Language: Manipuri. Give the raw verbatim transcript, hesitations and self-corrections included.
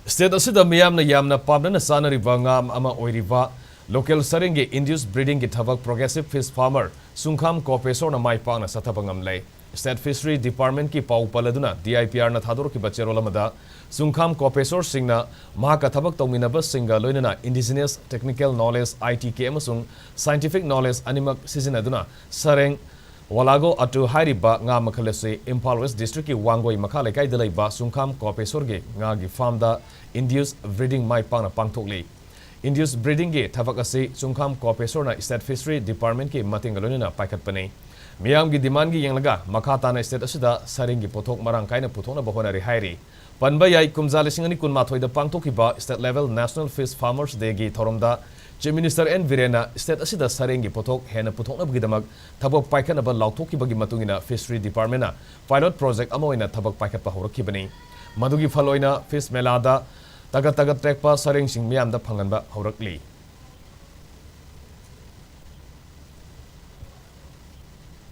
State ꯑꯁꯤꯗ ꯃꯤꯌꯥꯝꯅ ꯌꯥꯝꯅ ꯄꯥꯝꯅꯅ ꯆꯥꯅꯔꯤꯕ ꯉꯥ ꯑꯃ ꯑꯣꯏꯔꯤꯕ local ꯁꯔꯦꯡꯒꯤ induced breedingꯒꯤ ꯊꯕꯛ progressive fish farmer ꯁꯨꯡꯈꯥꯝ ꯀꯣꯄꯦꯁꯣꯔꯅ ꯃꯥꯏ ꯄꯥꯛꯅ ꯆꯠꯊꯕ ꯉꯝꯂꯦ꯫ State Fishery Departmentꯀꯤ ꯄꯥꯎ ꯄꯜꯂꯗꯨꯅ D I P Rꯅ ꯊꯥꯗꯣꯔꯛꯈꯤꯕ ꯆꯦꯔꯣꯜ ꯑꯃꯗ ꯁꯨꯡꯈꯥꯝ ꯀꯣꯄꯦꯁꯣꯔꯁꯤꯡꯅ ꯃꯍꯥꯛꯀ ꯊꯕꯛ ꯇꯧꯃꯤꯟꯅꯕꯁꯤꯡꯒ ꯂꯣꯏꯅꯅ indigenous technical knowledge, I T K ꯑꯃꯁꯨꯡ scientific knowledge ꯑꯅꯤꯃꯛ ꯁꯤꯖꯤꯟꯅꯗꯨꯅ ꯁꯔꯦꯡ ꯋꯥꯂꯥꯒꯣ ꯑꯇꯨ ꯍꯥꯏꯔꯤꯕ ꯉꯥ ꯃꯈꯜ ꯑꯁꯤ ꯏꯝꯐꯥꯜ West Districtꯀꯤ ꯋꯥꯡꯒꯣꯏ ꯃꯈꯥ ꯂꯩꯀꯥꯏꯗ ꯂꯩꯕ ꯁꯨꯡꯈꯥꯝ ꯀꯣꯄꯦꯁꯣꯔꯒꯤ ꯉꯥꯒꯤ farmꯗ induced breeding ꯃꯥꯏ ꯄꯥꯛꯅ ꯄꯥꯡꯊꯣꯛꯂꯤ꯫ Induced breedingꯒꯤ ꯊꯕꯛ ꯑꯁꯤ ꯁꯨꯡꯈꯥꯝ ꯀꯣꯄꯦꯁꯣꯔꯅ State Fishery Departmentꯀꯤ ꯃꯇꯦꯡꯒ ꯂꯣꯏꯅꯅ ꯄꯥꯏꯈꯠꯄꯅꯤ꯫ ꯃꯤꯌꯥꯝꯒꯤ demandꯒꯤ ꯌꯦꯡꯂꯒ ꯃꯈꯥ ꯇꯥꯅ state ꯑꯁꯤꯗ ꯁꯔꯦꯡꯒꯤ ꯄꯣꯠꯊꯣꯛ ꯃꯔꯥꯡ ꯀꯥꯏꯅ ꯄꯨꯊꯣꯛꯅꯕ ꯍꯣꯠꯅꯔꯤ ꯍꯥꯏꯔꯤ꯫ ꯄꯟꯕ ꯌꯥꯏ, ꯀꯨꯝꯖꯥ ꯂꯤꯁꯤꯡ ꯑꯅꯤ ꯀꯨꯟꯃꯥꯊꯣꯏꯗ ꯄꯥꯡꯊꯣꯛꯈꯤꯕ state level National Fish Farmers Dayꯒꯤ ꯊꯧꯔꯝꯗ Chief Minister N ꯕꯤꯔꯦꯟꯅ state ꯑꯁꯤꯗ ꯁꯔꯦꯡꯒꯤ ꯄꯣꯠꯊꯣꯛ ꯍꯦꯟꯅ ꯄꯨꯊꯣꯛꯅꯕꯒꯤꯗꯃꯛ ꯊꯕꯛ ꯄꯥꯏꯈꯠꯅꯕ ꯂꯥꯎꯊꯣꯛꯈꯤꯕꯒꯤ ꯃꯇꯨꯡ ꯏꯟꯅ Fishery Departmentꯅ pilot project ꯑꯃ ꯑꯣꯏꯅ ꯊꯕꯛ ꯄꯥꯏꯈꯠꯄ ꯍꯧꯔꯛꯈꯤꯕꯅꯤ꯫ ꯃꯗꯨꯒꯤ ꯐꯜ ꯑꯣꯏꯅ fish ꯃꯦꯂꯥꯗ ꯇꯒꯠ ꯇꯒꯠ ꯇꯦꯛꯄ ꯁꯔꯦꯡꯁꯤꯡ ꯃꯤꯌꯥꯝꯗ ꯐꯪꯍꯟꯕ ꯍꯧꯔꯛꯂꯤ꯫